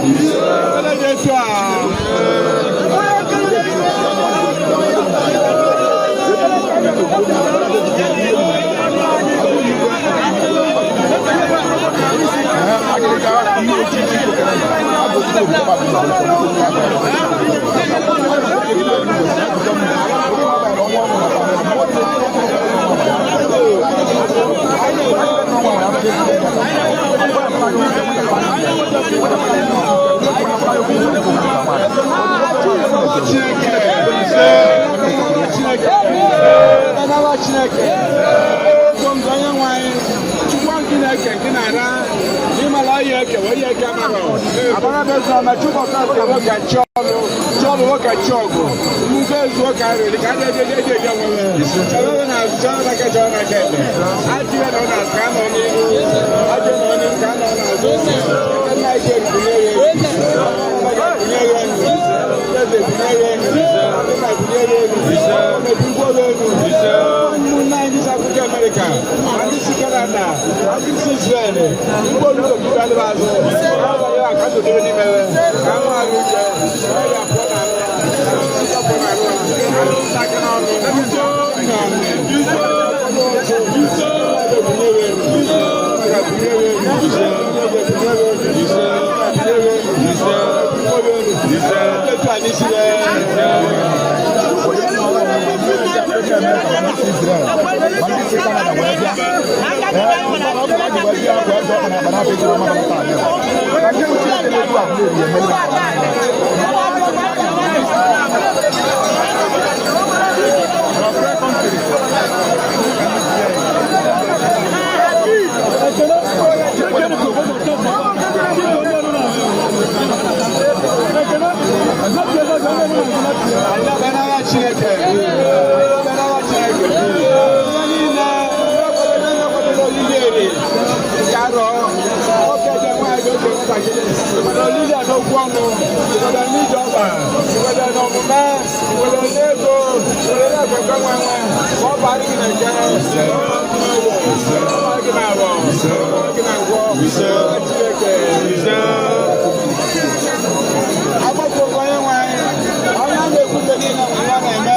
Ekele dị etu a. Chineke, Chineke, Chineke, ego ndụ onye nwe anyị, Chukwu nke na-eke nke na-ara, n'ịmala ihe eke wee ihe eke mara. Abara bụ eze ọma, Chukwu ọka nke nwoke chi ọlụ, chi ọlụ nwoke chi ọgụ, nnukwu ezu oke arịrị ka a na-eje eje eje nwere. Chọrọ na azụ, chọrọ n'aka, chọrọ n'aka ekpe. Ajịrị nọ n'azụ ka a nọ n'ihu, ajị nọ n'ihu ka a nọ n'azụ. Eke nna ike bunye ya elu, bunye ya elu, eze bunye ya elu, nna bunye ya elu, mebigwo ya elu. Ụmụnne anyị si Africa America, ndị si Canada, ndị si Israel, mgbe olu obibi alụrụ azụ, ha ka ndụ n'ime ka anụ arụ ike, ọrịa pụọ n'arụ ha, nsị pụọ n'arụ ha, aka n'ọnụ, nna bunye ya elu, bunye ya elu, bunye ya elu, bunye ya elu, etu anyị si wee. Israel ma ndị si Canada wee bịa, ee, mana ọ bụla ji wee bịa wee zọọ ọkpa na akpa na-abịa ejiri ọma na taa na nke bụ Chineke na-edu ahụ na-eri emeri na. Anyị abịa n'agha Chineke. Anyị abịa n'agha Chineke. Ihe niile, ndị kwadoro olili eri nke arọ, nwoke dị, nwaanyị dị, oge nwatakịrị, kwadoro olili a n'okwu ọnụ, kwadoro n'ije ọba, kwadoro n'omume, kwadoro n'ego, kwadoro n'ekwekwe nwe nwe, ka ọ bara gị na-eke, ọ bara gị na-arọ, ọ bara gị na ngwọ, Chineke. Agbapụkwa onye nwe anyị, onye a na-ekwute niile mgbe ya na-eme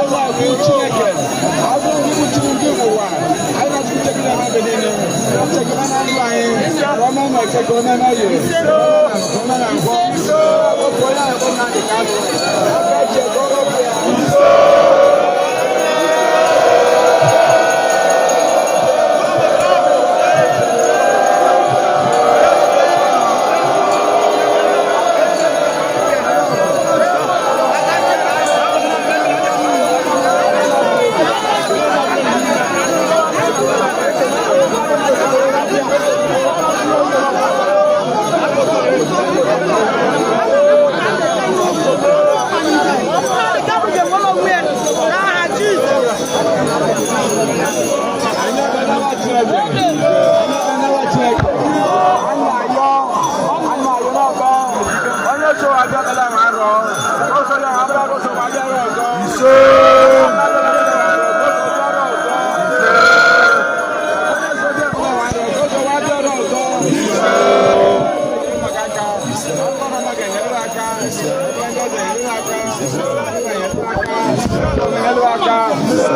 ụlọ bụ Chineke. Ọ bụrụ ndị bụ Chukwu nke ụwa, anyị na-achụkwute gị na ebe niile, chekwa na ndụ anyị, ka o mee na eke, ka o mee na oye, ka o mee na nkwọ. Agbapụ onye ahụ bụ Nnamdị Kanụ, aka eche ka ọ rọpụ ya. Anyị abịa n'agha Chineke. Anyị abịa n'agha Chineke. Anyị na-ayọ, anyị na-ayọ n'ọba. Onye so abịa bịara ahụ arọ. O so ya abịa, o so abịa ọzọ. Ise. Onye so bịa bịara ahụ arọ, o so abịa ọzọ. Maka aka, ọkpọrọ maka enyere aka, ebe ndị ọzọ enyere aka, ebe enyere aka, enyere aka. Ebe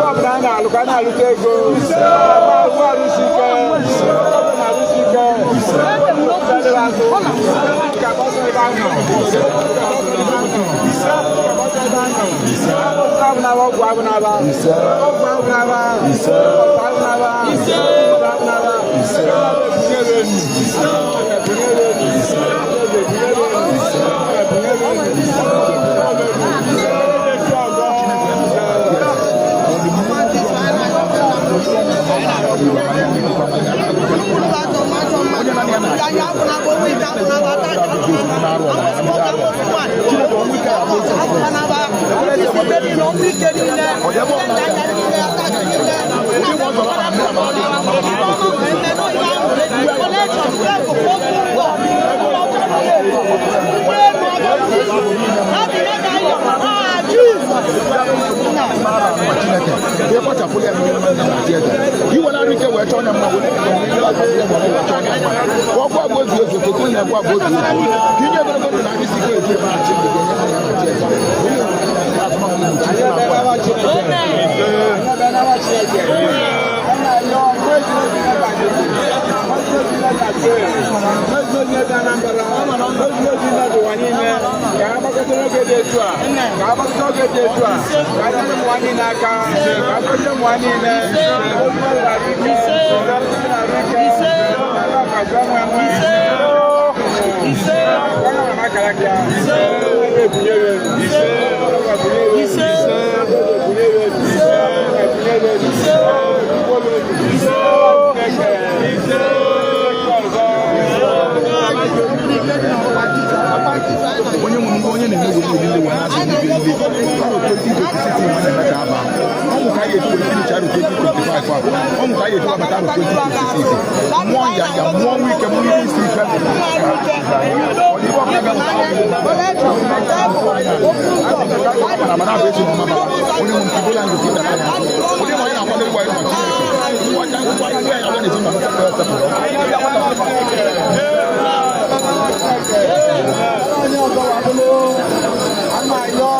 ọbụla a na-alụ ka a na-alụta ego. Ebe arụsi ike, ebe na-arụsi ike. Ka gbasa ebe ahụ. Ka gbasa ebe ahụ. Ọgwụ abụnaba, ọgwụ abụnaba, ọgwụ abụnaba, ọgwụ abụnaba. Bunyere enu, bunyere enu, bunyere enu, bunyere enu. Chineke ọnwụ ike abụ ụzọ. N'ime ara anụma Chineke ka ịkpachapụrụ ya mmiri nwanne na chi eze ka iwere arụ ike wee chọọ onye mma, were ike wee chọọ onye mma, ka ọkụ abụ ezu ezu, ka okwu na-ekwu abụ otu otu, ka inye ogologo ndụ na ahụ isi ike ezu ebe na chi mgbe ga-enye ha na chi eze onye nwere azụmahịa Igbo chi na-akwa. Ka agbakọta oge dị etu a, ka agbakọta oge dị etu a, ka anyere ụmụ nwaanyị n'aka, ka akọzie ụmụ nwaanyị niile ozugbo arụ ike, arụ ike, akazụ enwe enwe akara gị ebunye ya elu, ebunye ya elu, ebunye ya elu, ebunye ya elu, ebunye ya elu. Onye nwere onye na-eme were olile wee na-azụ ndị ndị arọ 2026 nwa na-eme ka aba ọnwụ ka anyị eji were finish arọ 2025 a, ọnwụ ka anyị eji wabata arọ 2026. Mmụọ ya ya mmụọ nwa ike, mmụọ ihe isi ike ọ dị ibe ọbụla ga-apụta. Mana abụ ezi mma onye nwe nke ibola ndụ ka ị dara ya, onye ma onye na-akwado ịgwa ịgwa Chineke ngwa ngwa ngwa ya na ezinụlọ ya sepụrụ. Onye ọzọ wadolo ama ayọ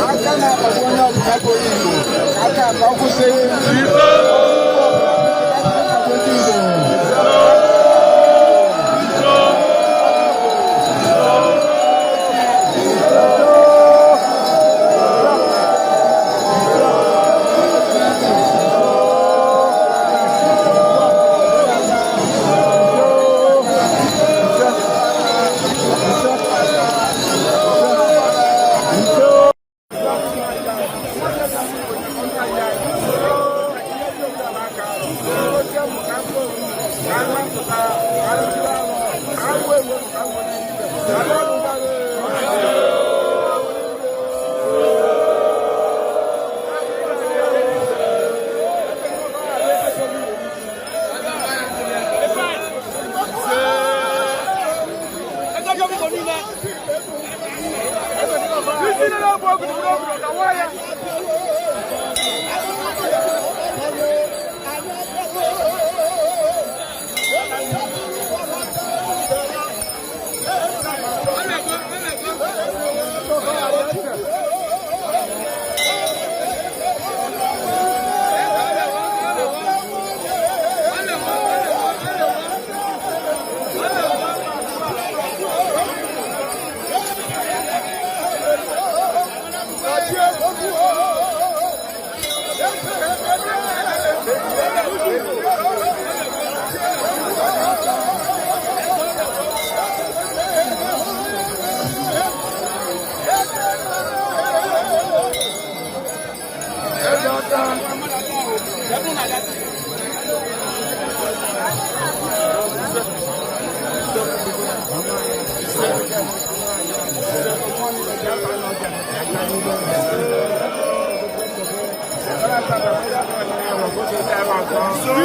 aka na-akpagbu onye ọbụla bụ onye Igbo aka ka ọ kwụsị akpagbu ndị Igbo.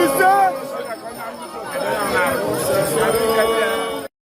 Ise.